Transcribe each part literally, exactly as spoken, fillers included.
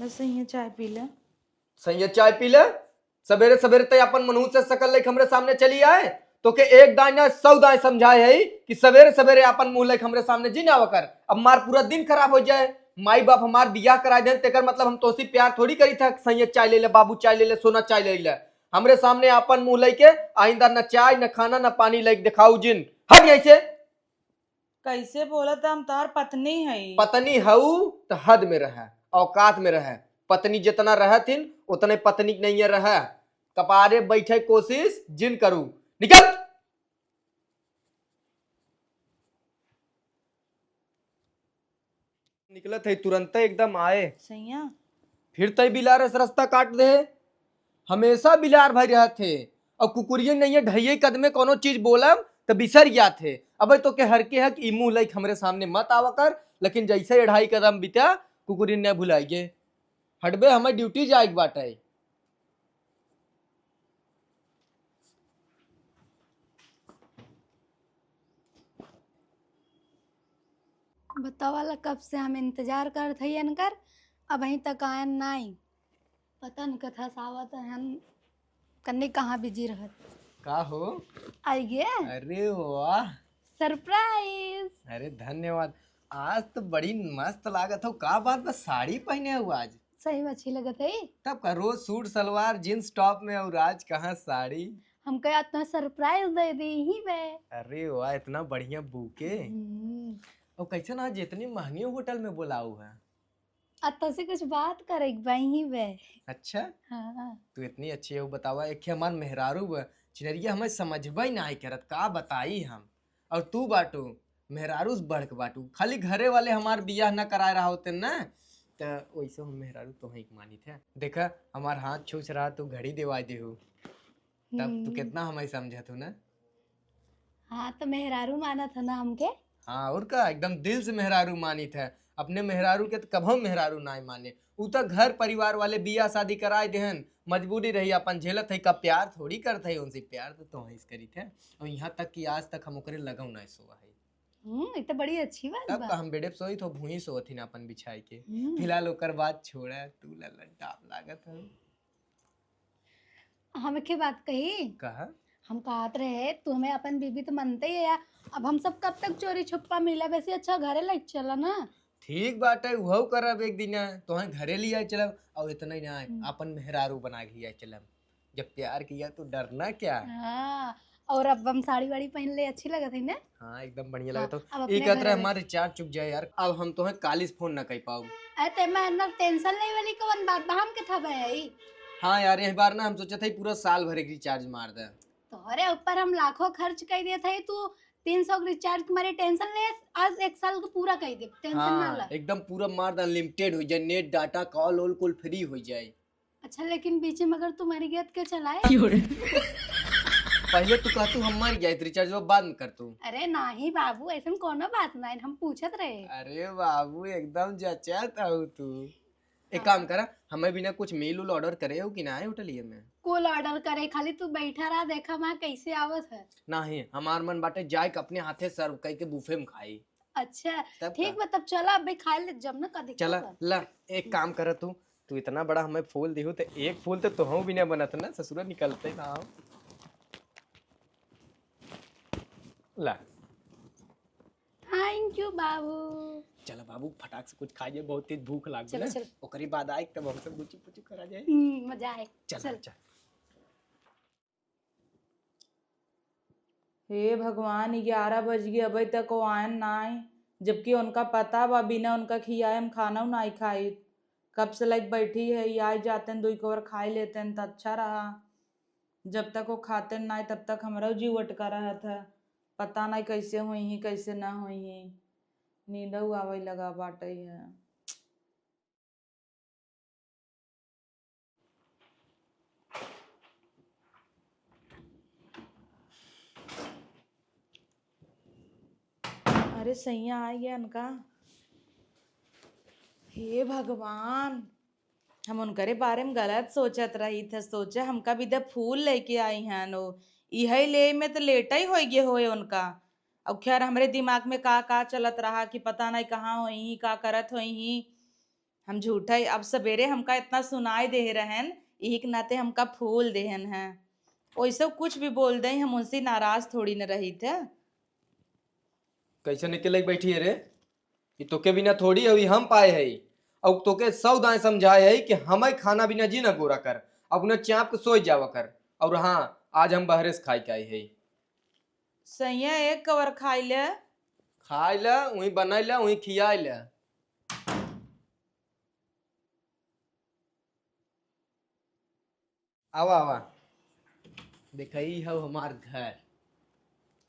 सैया चाय पी ले। सैया चाय पी ले। सवेरे सवेरे तै अपन मनहूस से सकल लइके हमरे सामने चली आए। तोके एक दाईं ना सौ दाईं समझाए है कि सवेरे सवेरे अपन मुँह लइके हमरे सामने जिन आवा कर। अब हमार पूरा दिन खराब होइ जाए। माई बाप हमार बियाह कराए देन, तेकर मतलब हम तोसी प्यार थोड़ी करी था। सैया चाय ले ले, बाबू चाय ले ले, सोना चाय ले ले। हमरे सामने अपन मुँह लइके आइंदा न चाय, न खाना, न पानी लइके देखाऊ जिन। हट यहीं से। कैसे बोलत, हम तोहार पत्नी हई। पत्नी हऊ त हद में रहे, औकात में रहे। पत्नी जितना रहथिन उतने पत्नी के नहीं रहे। कपारे बैठे कोशिश जिन करू। निकल। निकलत है तुरंत एकदम आए। सैया। फिर तय बिलार से रास्ता काट दे। हमेशा बिलार भई रहत है। और कुकुरियन नहीं है, ढाई कदमे कोनो चीज बोलब त बिसर जात है। अबे तोके हर के हक ई मुँह लइके हमरे सामने मत आवा कर, लेकिन जैसे अढ़ाई कदम बीता कुकुरियन नहीं भुलाई गे। हटबे, हमें ड्यूटी जाए के बाटे। बतावा ला, कब से हम इंतजार करत हई इनकर, अबहीं तक आयन नाई। पता न कथा सावत हन, कन्नी कहाँ बिजी रहत। का हो? आई गे। अरे वाह। सरप्राइज। अरे धन्यवाद। आज तो बड़ी मस्त लागत हो। का बात बा, साड़ी पहने हो आज? सही में अच्छी लगत है। तब का रोज सूट सलवार जींस टॉप में और आज कहाँ साड़ी? हमका आज तो सरप्राइज दे दी ही बे। अरे वाह, इतना बढ़िया बुके। हम्म। और कैसे ना आज इतनी महंगी होटल में बुलाऊ है? आ तोसे कुछ बात करे के बा ही बे। अच्छा? हाँ। तू इतनी अच्छी हो, बतावा, एक हमार मेहरारू बा, छिनरिया हमें समझबे ना आई करत, का बताई हम। और तू बाटू, मेहरारू से बढ़ के बाटू, खाली घरे वाले हमार बियाह ना कराए रहा होते ना, त वैसे हम मेहरारू तो ही मानित है। देखा, हमार हाथ छूछ रहा, तू घड़ी देवाई देहू, तब तू हम्म। कितना हमें समझत हो ना। हाँ, तो मेहरारू मानत हो ना हमके। हाँ, और का, एकदम दिल से मेहरारू मानित है। अपने मेहरारू के तो कभो मेहरारू ना माने। उ तो घर परिवार वाले बियाह शादी कराए देहन, मजबूरी रही, अपन झेलत है, का प्यार थोड़ी करत है उनसे, प्यार तो तोहई से करित है। और यहाँ तक कि आज तक हम ओकरे लगौ ना सोवा है। हम्म, ये तो बड़ी अच्छी बात तब बा। का हम बेडे पे सोई तो भूही सोवत ही ना अपन बिछाई के। हम्म। फिलहाल ओकर बात छोड़ा, तू लल्ला टाप लागत हो। हम एक बात कही। कहा? हम कहत रहे, तू हमें अपन बीबी तो मनते ही है यार। अब हम सब कब तक चोरी छुपा मिला? वैसे अच्छा घरे लेके चला ना। ठीक बात है, उहौ करब एक दिन, तोहें घरे लिया चलब, और इतना ही ना, हम्म। अपन मेहरारू बना के लिया चलब। जब प्यार किया तो डरना क्या? हाँ, और अब हम साड़ी वाड़ी पहन ले, अच्छी लगत है ना? हाँ, एकदम बढ़िया हाँ, लगत हो। अब ई अपने कहत रहे घर हमार recharge चुक जाए यार, अब हम तोहें कालिस फोन ना कर पाऊ। अरे ते मैं ना टेंशन लेवे वाली कौन बात बा, हम के था भाई। हाँ यार, यही बार ना हम सोचा था पूरा साल भर एक recharge मार दे। तोहरे ऊपर हम लाखों खर्च कर दिया था, तू तीन सौ के recharge के मारे टेंशन ले, आज एक साल के पूरा कर दे, टेंशन ना हाँ, ला। एकदम पूरा मार दे, अनलिमिटेड हो जाए, नेट डाटा कॉल ऑल कुल फ्री हो जाए। अच्छा, लेकिन बीच में अगर तू मर गया तो क्या चलाए? पहले तू कह तू हम मर जाए, recharge वो बाद में कर तू। अरे नाही बाबू, ऐसन कोनो बात ना है, हम पूछत रहे। अरे बाबू, एकदम जचत हऊ तू। एक हाँ। काम करा, हमें बिना कुछ meal उल order करे हो कि ना आए होटलिए में? कुल order करे, खाली तू बैठा रहा, देखा वहाँ कैसे आवत है। नाही, हमार मन बाटे जाए के अपने हाथे serve करके buffet में खाई। अच्छा, तब ठीक का? बा, तब चला, अबे खा ले, जब ना का दिक्कत चला, बा। ला, एक काम कर तू, तू इतना बड़ा हमें फूल दिहू, तो एक फूल तो तोहू भी ना बनत ना, ससुरा निकलते ना हो। ला। Thank you बाबू। चला बाबू, फटाक से कुछ खा जाए, बहुत तेज भूख लाग चला, ना। चला। ओकरे बाद आए, तब हमसे गुची पुची करा जाए। हम्म, मजा आए। चला, चला। चला। हे भगवान, ग्यारह बज गए, अबे तक वो आयन नाई, जबकि उनका पता बा बिना उनका खियाए हम खाना नाई खाई। कब से लाइक बैठी है, ये आए जाते हैं, दो एक बार खाए लेते हैं तो अच्छा रहा। जब तक वो खाते नाई तब तक हमरा जीव अटका रहा था। पता नाई कैसे होई ही, कैसे ना होई ही। नींदऊ आवे लगा बाटे है। अरे सैया आ गया इनका। हे भगवान, हम उनकरे बारे में गलत सोचत रही थे। सोचे हमका बिदा फूल लेके आई हैं नो, इहे ले में तो लेटे ही होई गए होए उनका। अब खैर हमरे दिमाग में का का चलत रहा कि पता नहीं कहाँ होई ही, का करत होई ही। हम झूठा ही, अब सबेरे हमका इतना सुनाई दे रहन, यही के नाते हमका फूल देहन है। वैसे कुछ भी बोल दें, हम उनसे नाराज थोड़ी न रही थे। कैसे निकले बैठी है रे? ई तोके बिना थोड़ी अभी हम पाए है। और तोके सौ दाएं समझाए है कि हमें खाना बिना जी ना गोरा कर, अपने चाप के सोई जावा कर। और हाँ, आज हम बहरे से खाए के आए है। सैया एक कवर खाई ले। खाई ले, वहीं बनाई ले, वहीं खियाई ले। आवा, आवा। देखा, ई हौ हमार घर।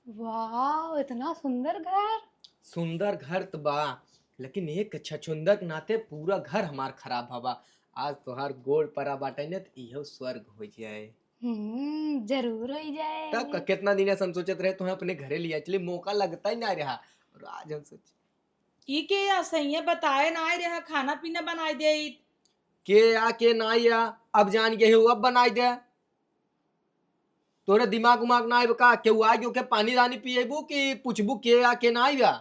वाह, इतना सुंदर घर। सुंदर घर त बा, लेकिन एक छछुंदर के नाते पूरा घर हमार खराब हवा। आज तोहार गोड़ परा बाटे न, त इहो स्वर्ग हो जाए। हम्म, जरूर हो जाए। तब का, कितना दिन से हम सोचत रहे, तुम्हें अपने घरे लिया चले, मौका लगता ही ना रहा। और आज हम सोचे, ई के या सैया बताए ना आए रहा, खाना पीना बनाए दे। के या के ना या, अब जान गए हो, अब बनाए दे। तोरे दिमाग उमाग ना आए का? केहू आए के पानी रानी पिएबू कि पूछबू के या के ना या?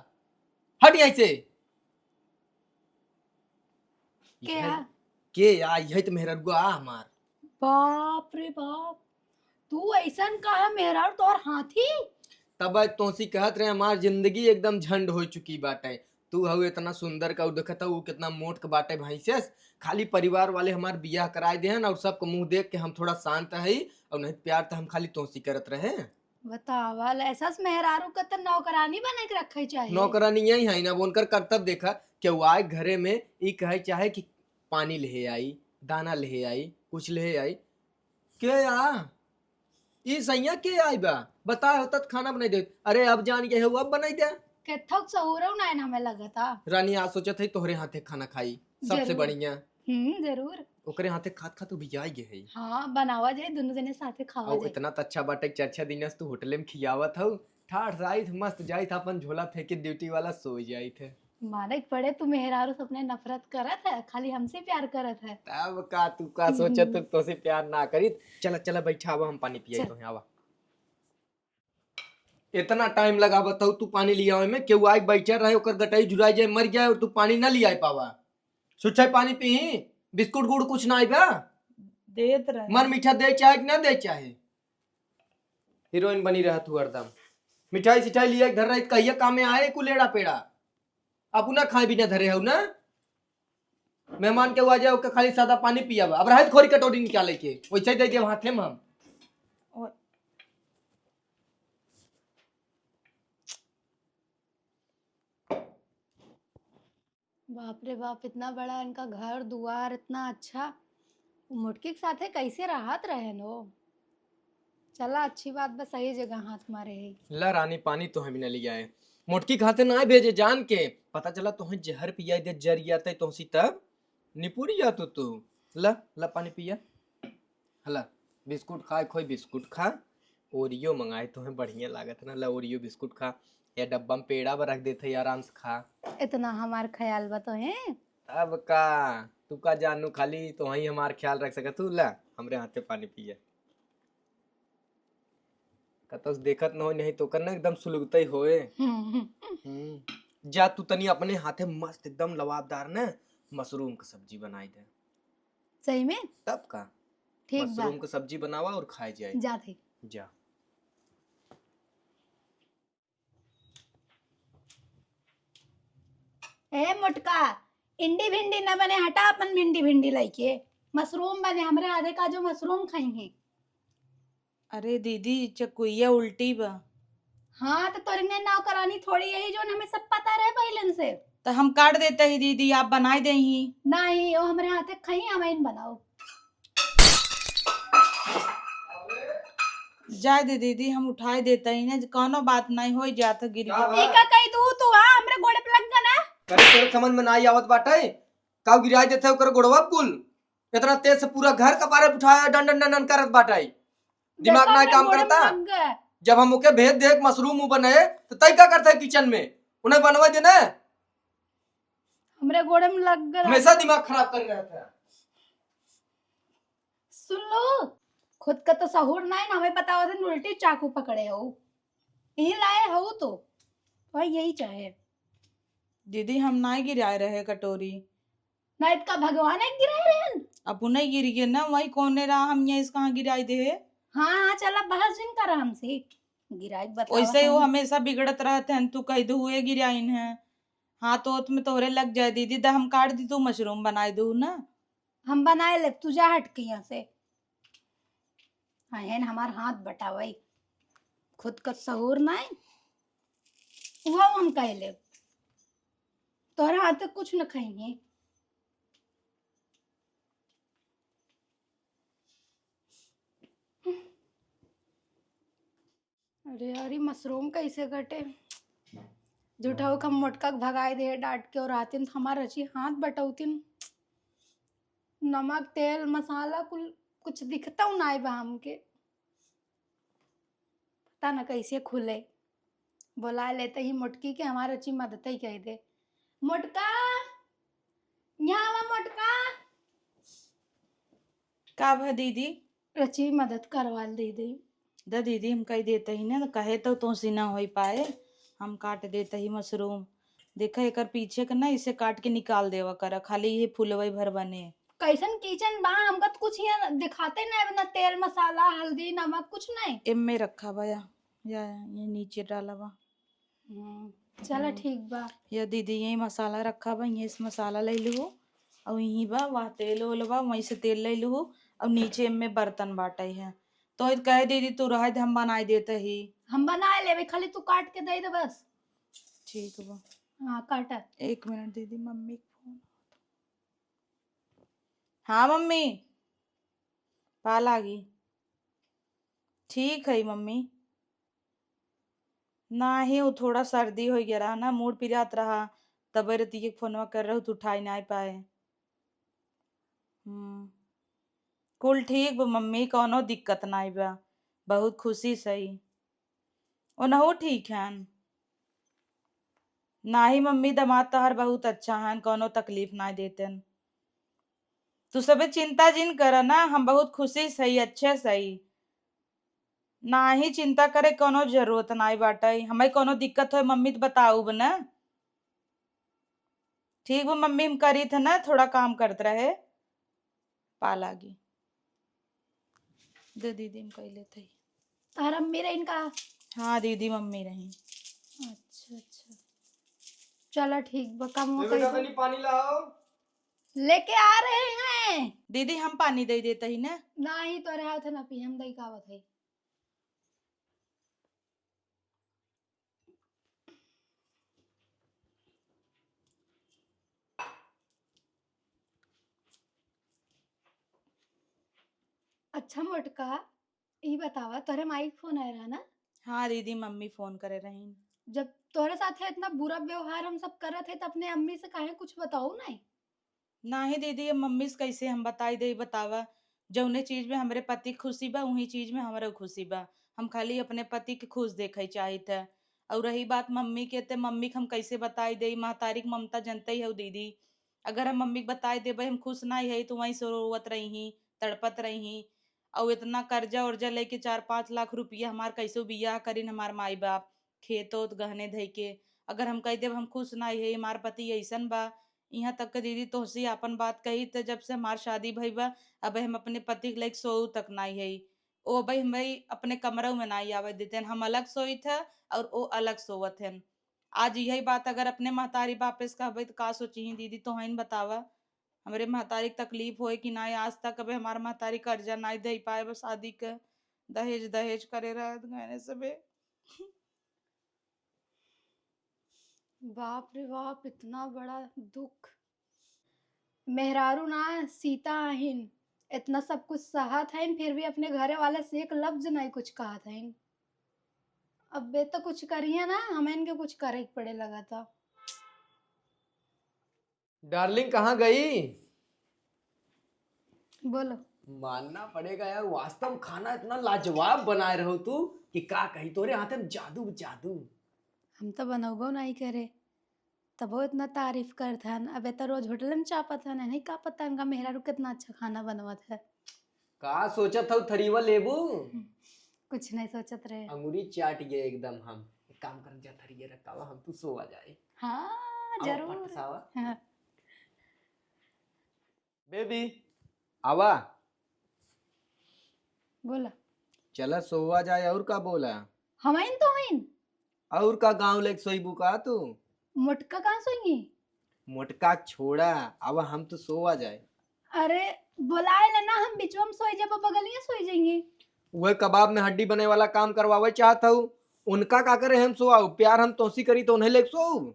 हट यहाँ से। के यह, या? के या, यही तो मेहररुआ आ हमार। बाप रे बाप, तू ऐसन का है मेहरारू तोहर हाथी? तब आज तोसी कहत रहे, हमार जिंदगी एकदम झंड हो चुकी बाटे। तू हऊ इतना सुंदर का, उ देखत हऊ, उ कितना मोट के बाटे भैंसेस। खाली परिवार वाले हमार बियाह कराए देहन और सबके मुंह देख के हम थोड़ा शांत हई, और नहीं प्यार तो हम खाली तोसी करत रहे। बतावा, ऐसा से मेहरारू के तो नौकरानी बने के रखे चाहिए। नौकरानी यही है ना, अब उनकर कर्तव्य देखा, केहू आए घरे में, ई कहे चाहे कि पानी ले आई, दाना ले आई, कुछ ले आई, के या? ई सैया के आई बा? बताए होता त खाना बनाई देत। अरे अब जान गए हो, अब बनाई दे। केथक सहूरव ना ना में लगता। रानी आज सोचत है तोहरे हाथे खाना खाई, सबसे जरूर। बढ़िया। हम्म, जरूर। ओकरे हाथे खात खात भी जाए गए है। हाँ, बनावा जाए, दोनों जने साथे खावा और जाए। इतना त अच्छा बाटे कि चार छह दिन से तू होटले में खियावत हऊ। ठाठ जाइत मस्त जाइत, अपन झोला फेंके ड्यूटी वाला सो जाइत है। माने के पड़े, तू मेहरारू से अपने नफरत करत है, खाली हमसे प्यार करत है। तब का, तू का सोचत हम्म। तू तोसे प्यार ना करीत? चला, चला, बैठा, आवा, हम पानी पियाई चल। तोहे, आवा। इतना टाइम लगा बताऊ तू पानी ले आवे में, केहू आए बैठा रहे, ओकर गटाई जुराई जाए, मर जाए, और तू पानी ना ले आए पावा। सोचा पानी पी, बिस्कुट गुड़ कुछ ना आइबा? देत रहे। मन मीठा दे चाहे कि ना दे चाहे? हीरोइन बनी रहा तू हरदम। मिठाई सिठाई लिया के धर रही, कहिया काम में आए कुल एड़ा पेड़ा। अपना खाए बिना धरे हऊ ना। मेहमान के हुआ जाए, ओके खाली सादा पानी पियावा। अब रहत खोरी कटोरी निकाले के, वैसे ही दे देब हाथे में हम। और बाप रे बाप, इतना बड़ा इनका घर दुआर, इतना अच्छा। उ मोटकी के साथे कैसे रहत रहेन हो? चला, अच्छी बात बा, सही जगह हाथ मारे है। ला रानी, पानी तो हम ही ना ले आए। मोटकी के हाथे ना भेजे जान के। पता चला तोहे जहर पिया दे, जर गया तै तोहसी तब निपुर गया तो तू। ला, ला पानी पिया। हला, बिस्कुट खाए खोई, बिस्कुट खा। ओरियो मंगाए तोहे, बढ़िया लागत ना, ला ओरियो बिस्कुट खा। या डब्बा में पेड़ा पर रख देते, आराम से खा। इतना हमार ख्याल बा तोहे। तब का, तू का जानू, खाली तोही हमार ख्याल रख सकत तू। ला, हमरे हाथे पानी पिया। कतौ से देखत न हो, नहीं तो ओकर ना एकदम सुलगतई होए। हम्म, हम्म। हम्म। जा तू तनी अपने हाथे मस्त एकदम लवाबदार ना मशरूम के सब्जी बनाई दे। सही में? तब का? ठीक बा। मशरूम के सब्जी बनावा और खाए जाए। जात है। जा। ए मोटका, इंडी भिंडी न बने, हटा अपन भिंडी भिंडी लइके। मशरूम बने, हमरे आधे काजू मशरूम खाई हैं। अरे दीदी, चकुइया उल्टी बा। हाँ, तो तोरे ने नौकरानी थोड़ी यही जो हमें सब पता रहे पहिलन से। तो हम काट देते ही दीदी, आप बनाए दे ही। नहीं, वो हमरे हाथे खाई, हम इन बनाओ। जाए दे दीदी, हम उठाए देते ही ना, कौनो बात नहीं, हो जात गिर का गया। बा? एका कही दू तू, हाँ, हमरे गोड़े पे लग गना। करे तोरे समझ में ना आवत बाटे, का गिराए देते ओकर गोड़वा कुल? इतना तेज से पूरा घर कपारे उठाया, डन डन डन डन करत बाटे। दिमाग देखो, ना अपने काम गोड़े में करता। लग गए। जब हम ओके भेज दे मशरूम उ बने, तो तय का करता है किचन में? उन्हें बनवा देना। हमरे गोड़े में लग गए। हमेशा दिमाग खराब कर रहता है। सुन लो, खुद का तो सहूर ना है ना, हमें बतावा दिन उल्टी चाकू पकड़े हो। यही लाए हो तो, तो यही चाहे। दीदी, हम ना गिराए रहे कटोरी। ना इतका भगवान एक गिराए रहन। अब उन्हें गिर गए ना, वही कौने रहा, हम यहाँ इसका गिराई दे। हाँ, हाँ, चला, बहस जिन कर हमसे। गिराई के बतावा वैसे ही वो हम। हमेशा बिगड़त रहत हैं, तू कह दू हुए गिराइन है। हाथ ओत में तोहरे लग जाए दीदी, द हम काट दी, तू मशरूम बनाए दू ना। हम बनाए ले, तू जा हट के यहाँ से। हाँ, है ना, हमार हाथ बटावई, खुद का सहूर नाई, वो हम कह ले, तोहरे हाथ से कुछ न खाएंगे। अरे यार, ई मशरूम कैसे कटे? झूठा हो, हम मोटका के भगाए दे डांट के, और आतिन तो हमार रची हाथ बटौतिन। नमक, तेल, मसाला कुल कुछ दिखता नाई बा हमके। पता न कैसे खुले। बोला लेते ही मोटकी के, हमार रची मदद ही कह दे। मोटका, यहाँ आवा मोटका। का भा दीदी? रची मदद करवा दे दे। द दीदी, हम कह देते ही ना, कहे तो तोसी ना होई पाए, हम काट देते ही मशरूम। देखा, एकर पीछे के ना, इसे काट के निकाल देवा करा, खाली ये फुलवई भर बने। कैसन किचन बा, हमका तो कुछ यहाँ दिखाते ना, ना तेल मसाला, हल्दी, नमक, कुछ नहीं। एमे रखा बा या, या ये नीचे डाला बा। हम्म, चला हम्म। ठीक बा। या दीदी, यही मसाला रखा बा, यही से मसाला ले लू, और यही बा, वह तेल ओल बा, वहीं से तेल ले लू, और नीचे में बर्तन बाटे है। तो कहे दीदी, तू रहे दे, हम बनाए देते ही। हम बनाए लेबे, खाली तू काट के दे दे बस। ठीक बा। हाँ, काटा। एक मिनट दीदी, मम्मी के फोन। हाँ मम्मी, पा लागी। ठीक है मम्मी। नाही, उ थोड़ा सर्दी होइ गया रहा ना, मूड़ पिरात रहा, तबे रतिये के फोनवा कर रहू, तू उठाई नाई पाए। हम्म, कुल ठीक बा मम्मी, कौनो दिक्कत नाई बा, बहुत खुशी सही। ओनहु ठीक हन? नाही मम्मी, दामाद तोहार बहुत अच्छा हन, कौनो तकलीफ नाई देतन। तू सबे चिंता जिन कर ना, हम बहुत खुशी सही, अच्छे सही। नाही चिंता करे कौनो जरूरत नाही बाटे। हमें कौनो दिक्कत होए मम्मी त बताउब न। ठीक बा मम्मी, हम करी थे ना, थोड़ा काम करत रहे। पा लागी। दे दीदी, हम कई लेते ही। तोहर मम्मी रही इनका? हाँ दीदी, मम्मी रही। अच्छा, अच्छा। चला ठीक बा, काम ए बेटा, कई। तनी पानी लाओ। लेके आ रहे हैं। दीदी, हम पानी दे देते ही ना। नाही, तोरे हाथ ना पी, हम दई कावत है। अच्छा मोटका, ई बतावा, तोरे माई के फोन आए रहा ना? हाँ दीदी, मम्मी फोन करे रहीन। जब तोरे साथे इतना बुरा व्यवहार हम सब करत है, त अपने अम्मी से काहे कुछ बताओ नहीं? नाही दीदी, अब मम्मी से कैसे हम बताई देई, बतावा? जौने चीज में हमरे पति के खुशी बा, उही चीज में हमरो खुशी बा। हम खाली अपने पति के खुश देखे चाहित है। और रही बात मम्मी के, ते मम्मी के हम कैसे बताई देई? महतारी के ममता जनते ही हो दीदी। अगर हम मम्मी के बताई देबे हम खुश नाही है, तो वहीं से रोवत रही, तड़पत रही। और इतना कर्जा उर्जा लेके चार पाँच लाख रुपया हमार कैसे बियाह करिन हमार माई बाप, खेत ओत गहने धई के। अगर हम कह देब हम खुश नाही है, हमार पति ऐसन बा, यहाँ तक के दीदी तोहसे आपन बात कही, त जब से हमार शादी भई बा, अब हम अपने पति के लायक सोऊ तक नाही है। ओ भाई, हम भाई अपने कमरा में नाही आवे देते हैं, हम अलग सोइत है और ओ अलग सोवत हैं। आज यही बात अगर अपने महतारी बापे से कहबे त का सोची दीदी, तोहन बतावा। हमरे महतारी के तकलीफ होए कि नाही, आज तक अबे हमार महतारी कर्जा नाही दे पाए, बस शादी के दहेज दहेज करे रहत गहने सबे। बाप रे बाप, इतना बड़ा दुख। मेहरारू ना सीता आहिन, इतना सब कुछ सहत हइन, फिर भी अपने घरे वाले से एक लफ्ज नहीं कुछ कहत हइन। अब बे तो कुछ करिए ना, हमें इनके कुछ करे के पड़े लगा था। डार्लिंग, कहाँ गई? बोलो। मानना पड़ेगा यार, वास्तव में खाना इतना लाजवाब बनाए रहो तू कि का कही, तोरे हाथे में जादू, जादू। हम तो बनौबो नहीं करे, तबो इतना तारीफ करत हन। अब तो रोज होटल में चापत हन, नहीं का पता इनका मेहरारू कितना अच्छा खाना बनवत है। का सोचत हऊ, थरीवा लेबू? कुछ नहीं सोचत रहे। अंगुरी चाट गए एकदम हम। एक काम कर, जा थरिया रखावा, हम तू सोवा जाए। हाँ, आओ, जरूर। पट से आवा। हाँ। बेबी, आवा। बोला। चला सोवा जाए, और का बोला? हमाइन तो हइन। और का गाँव लेके सोईबू का तू? मोटका कहाँ सोएंगी? मोटका छोड़ा, अब हम तो सोवा जाए। अरे, बोलाए ले ना, हम बिचवा में सोई जाबा, बगलिया सोई जाएंगे। वह कबाब में हड्डी बने वाला काम करवावे चाहत हऊ, उनका का करे हम सोआऊ? प्यार हम तोसी करी तो उन्हें लेके सोऊ?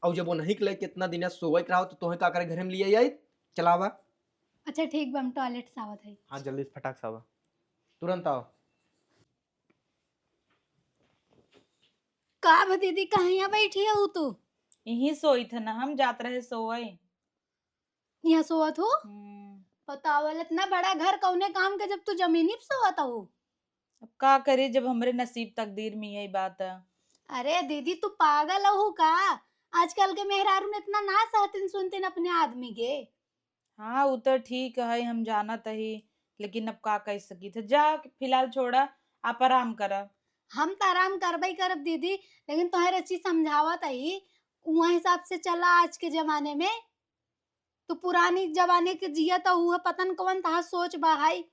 और जब उन्हीं के लेके इतना दिन सोवे के रहो तो तोहे का करे घर में लिए आई? चलावा। अच्छा ठीक बा, हम टॉयलेट से आवत है। हाँ, जल्दी से फटाक से आवा, तुरंत आओ। का बा दीदी, कहाँ बैठी हऊ तू? यहीं सोई थे ना, हम जात रहे सोए। यहाँ सोवत हो? हम्म। बतावल, इतना बड़ा घर कौने काम के, जब तू जमीनी पे सोवत हो? अब का करी, जब हमरे नसीब तकदीर में यही बात है। अरे दीदी, तू पागल हो का? आजकल के मेहरारू ने इतना ना सहतिन सुनतिन अपने आदमी के। हाँ, उ तो ठीक है, हम जानत ही, लेकिन अब का कह सकी थे। जा, फिलहाल छोड़ा, आप आराम करा। हम तो आराम करबे करब दीदी, लेकिन तोहरे रची समझावत ही, वह हिसाब से चला आज के जमाने में। तू पुरानी जमाने के जिया तो हुआ, पता न कौन तहा सोच बा है।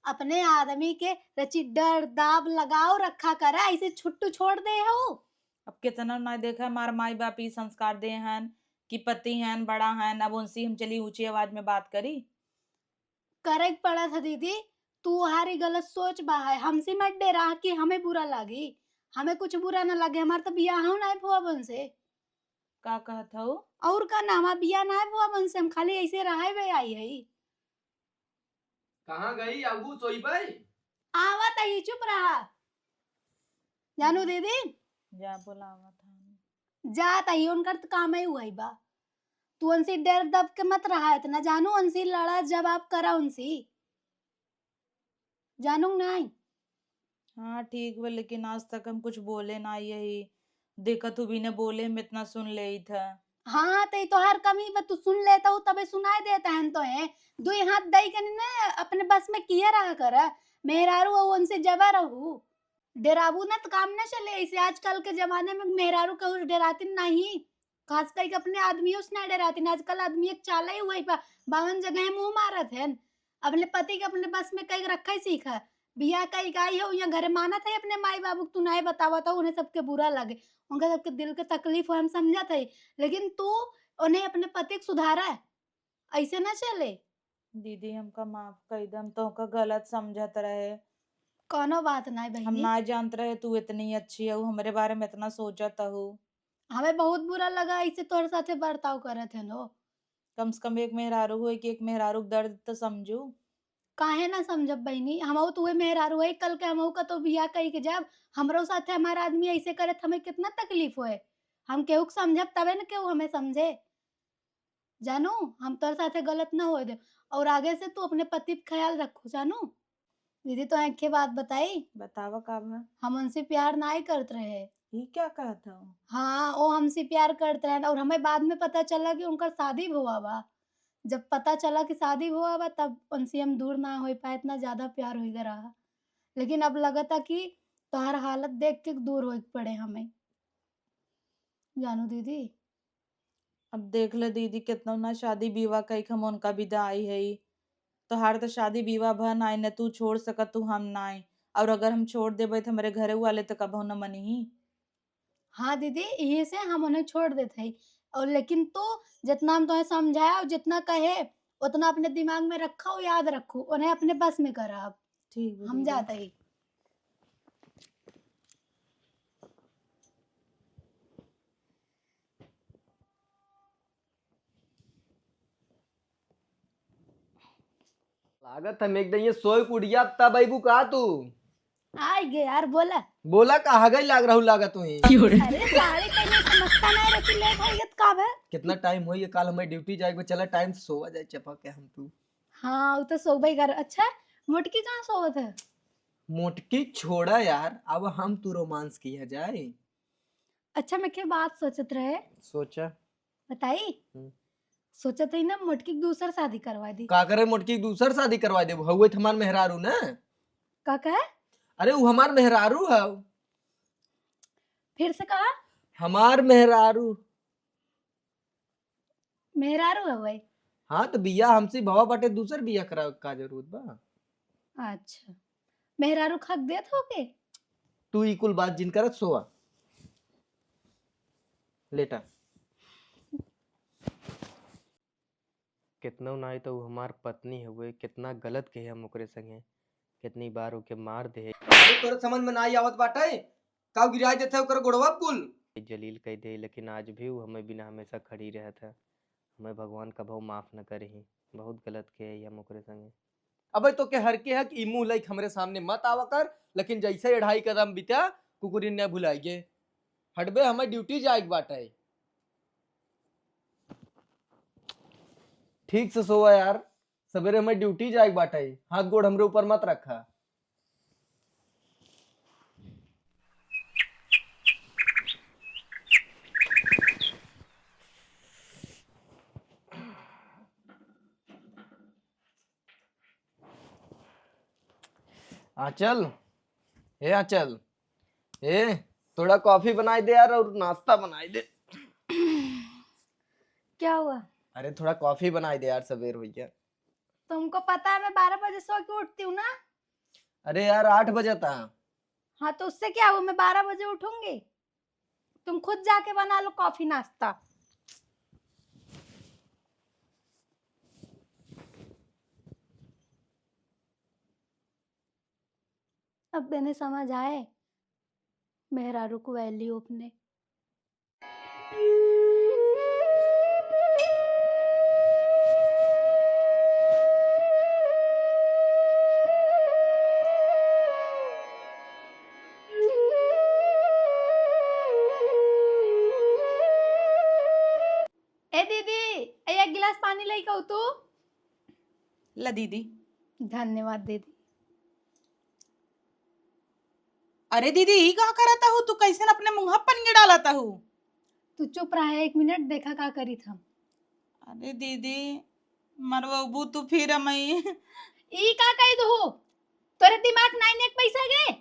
अपने आदमी के रची डर दाब लगाओ रखा करा, ऐसे छुट्टू छोड़ दे हो। अब कितना ना देखा, हमार माई बाप ई संस्कार दे हन कि पति हन, बड़ा हन, अब उनसे हम चली ऊंची आवाज में बात करी? करे के पड़ा था दीदी, तू हारी गलत सोच बा है, हमसे मत डेरा कि हमें बुरा लागी, हमें कुछ बुरा ना लगे, हमार तो बियाह हो ना भुआ बन से। का कहत हऊ? और का ना, हमार बियाह ना भुआ बन से, हम खाली ऐसे रहे बे आई है। कहाँ गई? अब सोई बे? आवत ही, चुप रहा। जानू दीदी? जा, बोलावत हन। जात ही, उनकर त काम ही हुआ बा। तू उनसे डर दब के मत रहा इतना, जानू, उनसे लड़ा, जवाब करा उनसे। जानू नहीं? हाँ, ठीक बा, लेकिन आज तक हम कुछ बोले ना यही। देखत हूँ, बिना बोले हम इतना सुन लेत है। हाँ, तो ये तोहार कमी बा, तू सुन लेता हूँ, तबे सुनाई देता है तो है। दुई हाथ दई के ना अपने बस में किया रहा कर, मेहरारू हो उनसे जबर रहू। डेराबू ना तो काम ना चले। ऐसे आजकल के जमाने में मेहरारू कहू डेरातिन नहीं, खास करके अपने आदमियों से ना डेरातिन। आजकल आदमी एक चाला ही हुआ बा, बावन जगह मुंह मारत है। अपने पति के अपने बस में कई रखा ही सीखा। बियाह कई गाई हो, यहाँ घरे मानत है अपने माई बाबू के, तू नाय बतावत हो, उन्हें सबके बुरा लगे, उनका सबके दिल के तकलीफ हो, हम समझत है, लेकिन तू उन्हें अपने पति के सुधारा, ऐसे ना चले। दीदी, हमका माफ कर दे, हम तोहका गलत समझत रहे। कौनो बात नाय हम बहिनी। ना जानत रहे तू इतनी अच्छी हो, हमरे बारे में इतना सोचत हो। हमें बहुत बुरा लगा ऐसे तोहरे साथे बर्ताव करत है नो। कम से कम एक मेहरारू होए कि एक मेहरारू के दर्द तो समझू। काहे ना समझब बहिनी, हमहू तो उहे मेहरारू है, कल के हमहू का तो बियाह कई के जब हमरो साथे हमारा आदमी ऐसे करे त हमें कितना तकलीफ होए। हम केहू के समझब तबे न केहू हमें समझे। जानू, हम तोर साथे गलत ना होए दे, और आगे से तू अपने पति पे ख्याल रखो जानू। दीदी, तो एक बात बताई? बतावा का बा? हम उनसे प्यार ना ही करत रहे। ये क्या कहत हो? हाँ, वो हमसे प्यार करत रहे और हमें बाद में पता चला कि उनकर शादी भवा बा। जब पता चला कि शादी भवा बा, तब उनसे हम दूर ना हो पाए, इतना ज्यादा प्यार हो गया रहा। लेकिन अब लगता कि तोहार हालत देख के दूर होए के पड़े हमें, जानू दीदी। अब देख ले दीदी, कितना ना शादी विवाह कई के हम उनका विदाई है। तोहार तो शादी विवाह भा नाई, न तू छोड़ सकत तू, हम नाई। और अगर हम छोड़ देबे तो हमारे घरे वाले तो कबहू न मनी। हाँ दीदी, यही से हम उन्हें छोड़ देते हैं। और लेकिन तू जितना हम तुम्हें समझाया और जितना कहे, उतना अपने दिमाग में रखो, याद रखो, उन्हें अपने बस में करा। अब ठीक बा हम दीदी। जाते ही। लागत हम एकदम ये सोए के उठिया तब अइबू का तू? आइ गे यार, बोला। बोला का हगई लाग रहू लागत हुई। अरे साड़ी पहने समझता नहीं रहती, लेट हो गया तो का भे? कितना टाइम होई है, काल हमें ड्यूटी जाए के बा, चला टाइम से सोवा जाए चपा के हम तू। हाँ, वो तो सोबे कर। अच्छा, मोटकी कहाँ सोवत है? मोटकी छोड़ा यार, अब हम तू रोमांस किया जाए। अच्छा, मैं के बात सोचत रहे। सोचा। बताई? हम्म। सोचत है ना, मोटकी के दूसर शादी करवा दी। का करे, मोटकी के दूसर शादी करवा देबू? हउए त हमार मेहरारू ना। का कहे? अरे, उ हमार मेहरारू है। फिर से कहा? हमार मेहरारू। मेहरारू है वही। हाँ, तो बियाह हमसे भवा बाटे, दूसर बियाह करावे का जरूरत बा? अच्छा, मेहरारू के हक देत हो के? तू ई कुल बात जिन करत, सोवा। लेटा। केतनो नाई तो उ हमार पत्नी हउवे, केतना गलत किहे हम ओकरे संगे। केतनी बार ओके मार देहे। अरे तोरे समझ में नाई आवत बाटे, काउ गिराई देथे ओकर गोड़वा कुल। जलील कइ दे, लेकिन आज भी उ हमें बिना हमेशा खड़ी रहत है। हमें भगवान कभो माफ न करही, बहुत गलत किहे हम ओकरे संगे। अबे तोके हर के हक ई मुंह लइक हमरे सामने मत आवा कर, लेकिन जैसे अढ़ाई कदम बिता, कुकुरिन ने भुलाई गे। हटबे, हमें ड्यूटी जाए के बाटे। ठीक से सोवा यार, सवेरे हमें ड्यूटी जाए के बाटे। हाथ गोड़ हमरे ऊपर मत रखा। आंचल, ए आंचल, ए, थोड़ा कॉफी बनाई दे यार, और नाश्ता बनाई दे। क्या हुआ? अरे, थोड़ा कॉफी बनाई दे यार, सवेर हो गया। तुमको पता है मैं बारह बजे सो के उठती हूँ ना। अरे यार, आठ बजे था। हाँ, तो उससे क्या हुआ, मैं बारह बजे उठूंगी। तुम खुद जाके बना लो कॉफी नाश्ता। अब मैंने समझ आए मेहरारू को वैल्यू अपने। ए दीदी, ए एक गिलास पानी लेके आऊ तू। ला दीदी। धन्यवाद दीदी। अरे दीदी, ई का करत हू तू? कैसन अपने मुंह पनिया डालत हू? तू चुप रहा, एक मिनट, देखा का करीत हम। अरे दीदी, मरवबू तू फिर हमई। ई का कही दू? तोरे दिमाग नाई नेक पैसा गे?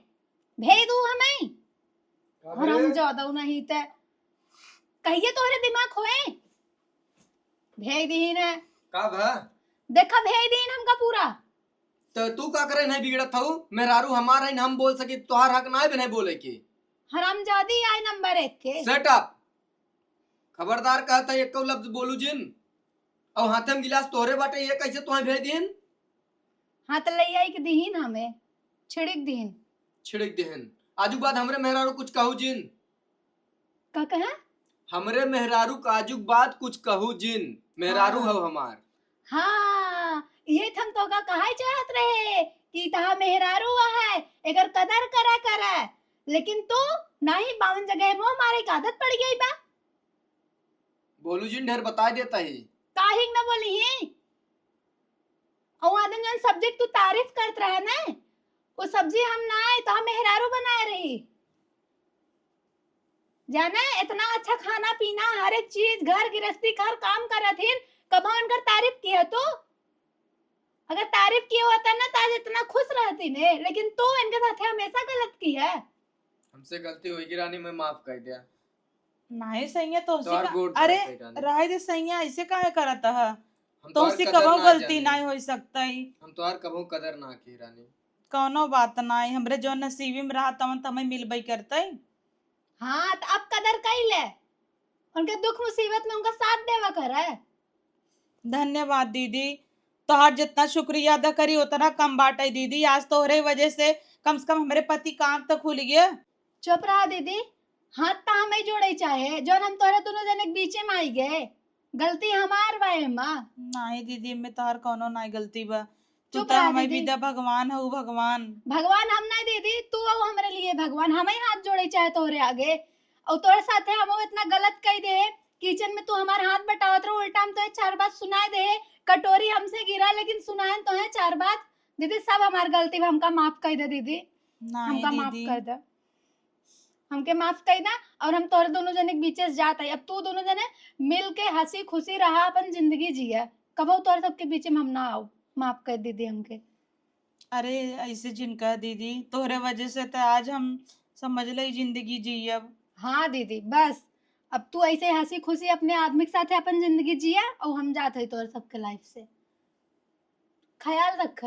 भेज दू हमई। का भे? हरामजादा नहीं ते। कहिए तोहरे दिमाग होए? भेज दीन है। का भा? देखा, भेज दीन हमका पूरा। तो तू का करे नहीं बिगड़त हऊ? मेहरारू हमार है, हम बोल सकी, तोहार हक ना है बिना बोले के। हरामजादी आई नंबर एक के। Shut up। खबरदार कहत है, एको लफ्ज बोलू जिन। और हाथे में गिलास तोहरे बाटे, ये कैसे तोहे भेज दीन? हाँ, तो ले आई के दीन हमें, छिड़क दीन। छिड़क दीन। आजू बाद हमरे मेहरारू कुछ कहू जिन। का कहा? हमरे मेहरारू का आजू बाद कुछ कहू जिन, मेहरारू हाँ। हव हमार। हाँ, ये हम तो का कहा चाहत रहे कि तहा मेहरारू है, एकर कदर करा करा, लेकिन तू नहीं, बावन जगह मुंह मारे की आदत पड़ गई बा। बोलू जिन, ढेर बता देता ही। काहे न बोली ही? और आदमी जौन subject तू तारीफ करत रहे ना, वो सब्जी हम ना आए तो हम मेहरारू बनाए रही। जाने इतना अच्छा खाना पीना, हर एक चीज, घर गृहस्थी, हर काम करत हिन, कबो उनकर तारीफ किया तू? अगर तारीफ किया होता ना तो आज इतना खुश रहती ने, लेकिन तू इनके साथ हमेशा गलत किया। हमसे गलती होगी रानी, मैं माफ कर दिया। नाही सैया, तोहसे तोहार का, गोड़ अरे, धरत है रानी। रहे दे सैया, ऐसे काहे करत ह? हम तोहार तोहसे कदर कबहू ना गलती जाने। नाही हो सकता ही। हम तोहार कबहू कदर ना की रानी। कौनो बात नाही, हमरे जो नसीबी में रहा तवन त हमें मिलबई करतई। हाँ, त अब कदर कई ले। उनके दुख मुसीबत में उनका साथ देवा करे। धन्यवाद दीदी, तोहार जितना शुक्रिया अदा करी उतना कम बाटे दीदी। आज तोहरे वजह से कम से कम हमरे पति क आँख त खुल गया। चुप रहा दीदी, हाथ त हमें जोड़े चाहे, जौन हम तोहरे दोनों जने के बीचे में आई गए। गलती हमार बा एमा। नाही दीदी, एमे तोहार कौनो नाही गलती बा। तू चुप त रहा हमें दीदी। विदा भगवान हऊ, भगवान। भगवान हम नाही दीदी, तू हऊ हमरे लिए भगवान। हमें हाथ जोड़े चाहे तोहरे आगे। और तोहरे साथे हम इतना गलत कई दे, किचन में तू हमार हाथ बटावत रहो, उल्टा हम तोहे चार बात सुनाए दे, कटोरी हमसे गिरा लेकिन सुनाए तोहे चार बात। दीदी, सब हमार गलती बा, हमका माफ कई दे दीदी, नाही हमका माफ दीदी। कई दे, हमके माफ कई दे। और हम तोहरे दोनों जने के बीचे से जात आई, अब तू दोनों जने मिल के हंसी खुशी रहा, अपन जिंदगी जिया, कबहू तोहरे सबके बीचे में हम ना आऊ, माफ कई दे दीदी हमके। अरे, ऐसे जिन कह दीदी, तोहरे वजह से त आज हम समझ ले जिंदगी जियब। हाँ दीदी, बस अब तू ऐसे हँसी खुशी अपने आदमी के साथे अपन जिंदगी जिया, और हम जात है तोर सबके लाइफ से। ख्याल रख।